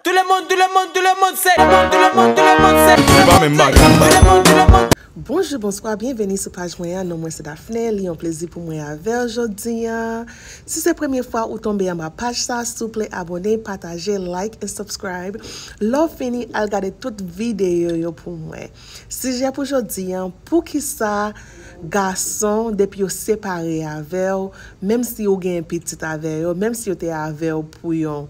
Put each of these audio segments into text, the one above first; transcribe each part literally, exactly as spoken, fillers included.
Tout le monde, tout le monde, tout le monde, c'est tout le monde, tout le monde, tout le monde, c'est Se pa menm bagay. Tout le monde, tout le monde. Bonjou, bonswa, byenveni sou paj mwen an. Non mwen se Daphné, li yon plezi pou mwen avè w jodi an. Si se premye fwa ou tonbe anba paj sa, souple abone, pataje, like and subscribe. Lè w fini, al gade tout videyo yo pou mwen. Sijè pou jodi an, poukisa gason, depi yo separe avè w, menm si ou gen pitit avè yo, menm si yo te avè w pou yon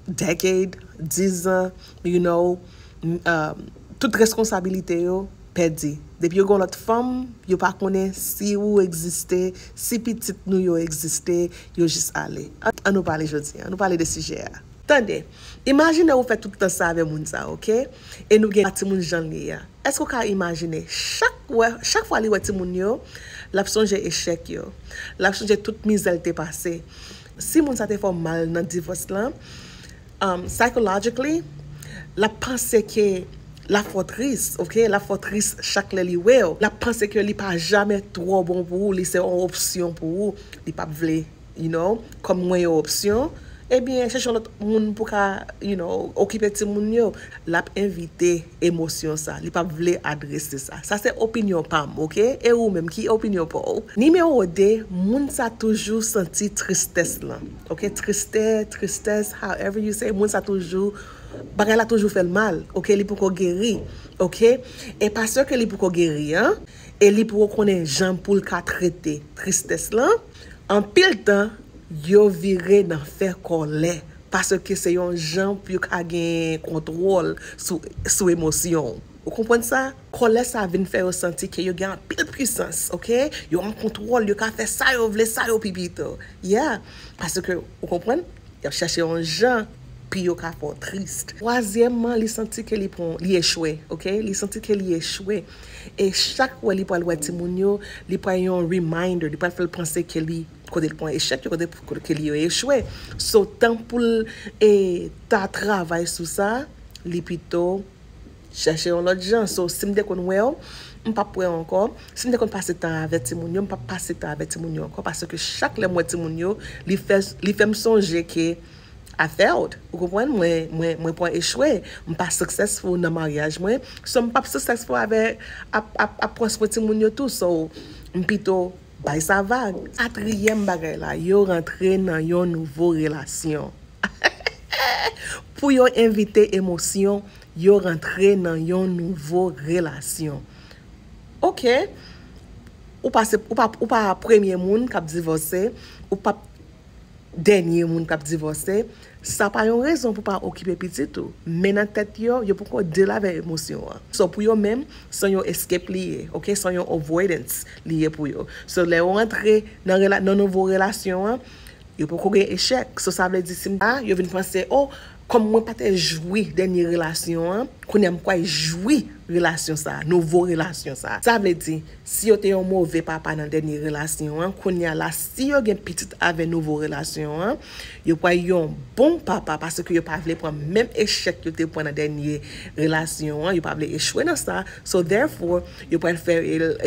decade, diz an, you know, um, tout responsabilite yo pèdi. Depi yo gen lòt fanm, yo pa konnen si ou egziste, si pitit nou yo egziste, yo jis ale. An, an nou pale jodi, an nou pale de sijè a. Tande, imajine ou fè tout tan sa avè moun sa, oke? E nou gen timoun jan li ye a. Èske w ka imajine chak wè, chak fwa li wè timoun yo, l ap sonje echèk yo, l ap sonje tout mizè l te pase. Si moun sa te fè w mal nan divòs lan, um, psychologically, l ap panse ke l ap fè w tris, oke? L ap fè w tris chak lè li wè w. L ap panse ke li pa jamè twò bon pou ou, li se yon opsyon pou ou, li p ap vle, you know, kòm mwen yon opsyon, ebyen, chèche yon lòt moun pou ka, you know, okipe timoun yo. L ap evite emosyon sa, li p ap vle adrese sa. Sa se opinyon pa m, oke? E ou menm, ki opinyon pa w? Nimewo de, moun sa toujou santi tristès lan. Oke, tristè, tristès, however you say, moun sa toujou, bagay la toujou fè l mal, oke, li poko geri, oke? E paske li poko geri an, e li poko konnen jan pou l ka trete tristès lan, anpil tan, yo vire nan fè kòlè, paske se yon jan pou yo ka gen kontwòl sou, sou emosyon w. Ou konprann sa? Kòlè sa vin fè yo santi ke yo gen anpil pwisans, oke? Yo an kontwòl, yo ka fè sa yo vle, sa yo pi pito. Yeah, paske, ou konprann? Y ap chèche yon jan pou yo ka fè w tris. Twazyèmman, li santi ke li pran, li echwe, oke? Li santi ke li echwe. E chak wè li pral wè timoun yo, li pral yon reminder, li pral fè l panse ke li, kote l pran echèk yo, kote, kote ke li yo echwe. So, tan pou l, e, ta travay sou sa, li pito chèche yon lòt jan. So, si m te konn wè w, m p ap wè w ankò. Si m te konn pase tan avè timoun yo, m p ap pase tan avè timoun yo ankò. Paske chak lè m wè timoun yo, li fè, li fè m sonje ke I failed. Ou konprann? Mwen, mwen, mwen pran echwe. M pa successful nan maryaj mwen. So, m p ap successful avè, ap, ap, ap pran swen timoun yo tou. So, m pito bay sa vag. Katriyèm bagay la, yo rantre nan yon nouvo relasyon. Pou yo evite emosyon, yo rantre nan yon nouvo relasyon. Oke, ou pa, se, ou pa, ou pa premye moun k ap divòse, ou p ap dènye moun k ap divòse. Sa pa yon rezon pou pa okipe pitit ou. Men nan tèt yo, yo poko deal avè emosyon an. So pou yo menm, se yon escape li ye, oke? Se yon avoidance li ye pou yo. So lè yo rantre nan, rela, nan nouvo relasyon an, yo poko gen echèk. So sa vle di si m ta, yo vin panse, oh, kòm mwen pa te jwi dènye relasyon an, kounye a m pral jwi relasyon sa, nouvo relasyon sa. Sa vle di, si yo te yon move papa nan dènye relasyon an, kounye a la, si yo gen pitit avè nouvo relasyon an, yo pral yon bon papa paske yo pa vle pran menm echèk yo te pran nan dènye relasyon an, yo pa vle echwe nan sa. So therefore, yo pral fè,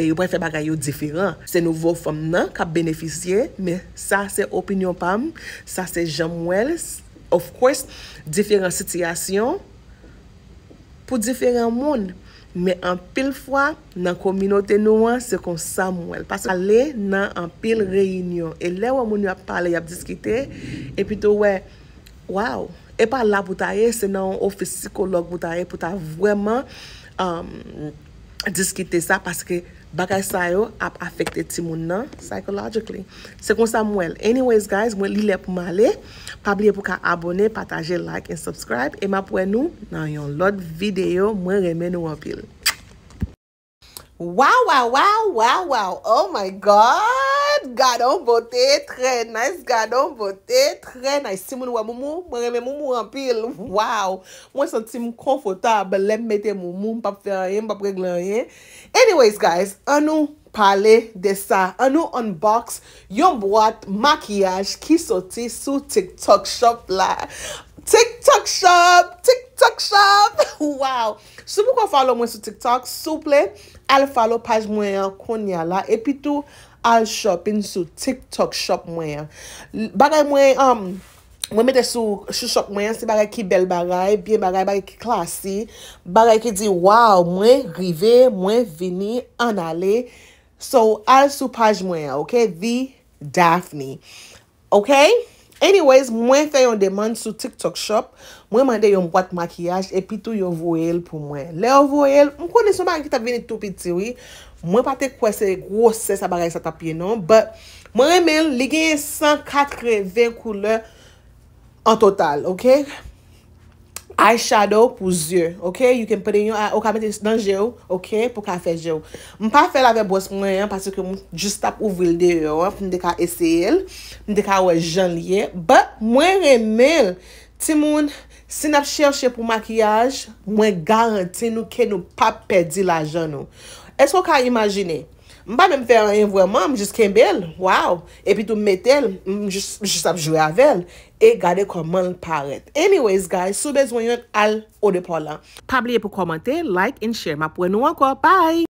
yo pral fè bagay yo diferan. Se nouvo fanm nan k ap benefisye, men sa se opinyon pa m, sa se jan m wè l. Of course, diferan sitiyasyon pou diferan moun. Men anpil fwa, nan kominote nou an, se konsa m wè l. Paske ale nan anpil reyinyon. E lè w wè moun yo ap pale, y ap diskite, epi tou wè, waw, e pa la pou ta ye, se nan yon ofis sikològ pou ta ye, pou ta vrèman, um, diskite sa, paske bagay sa yo ap afekte timoun nan psychologically. Se konsa m wè l. Anyways, guys, mwen li lè pou m ale. Pa bliye pou ka abone, pataje, like and subscribe. E m ap wè nou nan yon lòt videyo. Mwen renmen nou anpil. Wow, wow, wow, wow, wow. Oh my God. Gadon bote, trè nice. Gadon bote, trè nice. Si moun wè moumou, mwen renmen moumou anpil. Wow. Mwen santi m konfòtab lè m mete moumou, m p ap fè anyen, m p ap regle anyen. Anyways, guys, annou pale de sa. Annou unbox yon bwat makiyaj ki soti sou TikTok Shop la. TikTok Shop! TikTok Shop! Wow! Si w poko follow mwen sou TikTok, souple, al follow paj mwen an kounye a la. Epi tou, al shopping sou TikTok Shop mwen an. Bagay mwen, um, mwen mete sou, sou chòp mwen an, se bagay ki bèl bagay, byen bagay, bagay ki klasi, bagay ki di, "Waw, mwen rive, mwen vini, ann ale." So, al sou paj mwen an, ok? The Daphne. Ok? Anyways, mwen fè yon demann sou TikTok Shop. Mwen mande yon bwat makiyaj, epi tou yo voye l pou mwen. Lè yo voye l, m konnen se yon bagay ki t ap vini tou piti, wi. Mwen pa te kwè se gwosè sa bagay sa t ap ye, non. But, mwen renmen l, li genyen san katreven koulè an total, ok? Eyeshadow pou zye, ok? You can put in your eye, ou ka mete nan je w, ok? Pou ka fè je w. M pa fè l avè bwòs mwen an, paske m jis t ap ouvri l deyò an, pou m te ka eseye l, m te ka wè jan l ye. But, mwen renmen l. Timoun, si n ap chèche pou makiyaj, mwen garanti nou ke nou p ap pèdi lajan nou. Èske w ka imajine? M pa menm fè anyen vrèman, m jis kenbe l, waw. Epi tou m mete l, m jis, jis ap jwe avè l. E gade kòman l parèt. Anyways, guys, si w bezwen yonn, al Eau de Parfum lan. Pa bliye pou kòmante, like and share. M ap wè nou ankò. Bye!